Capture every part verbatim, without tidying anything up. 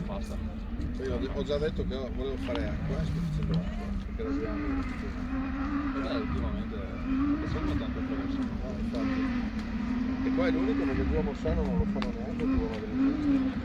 Basta. Io ho già detto che volevo fare acqua, sto facendo acqua, perché era due anni che non facevo. E beh, ultimamente, perché sono tanto attraverso. No, infatti. E poi è l'unico perché giù a Mossano non lo fanno neanche il burro madrigliano.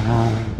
Ah, ok.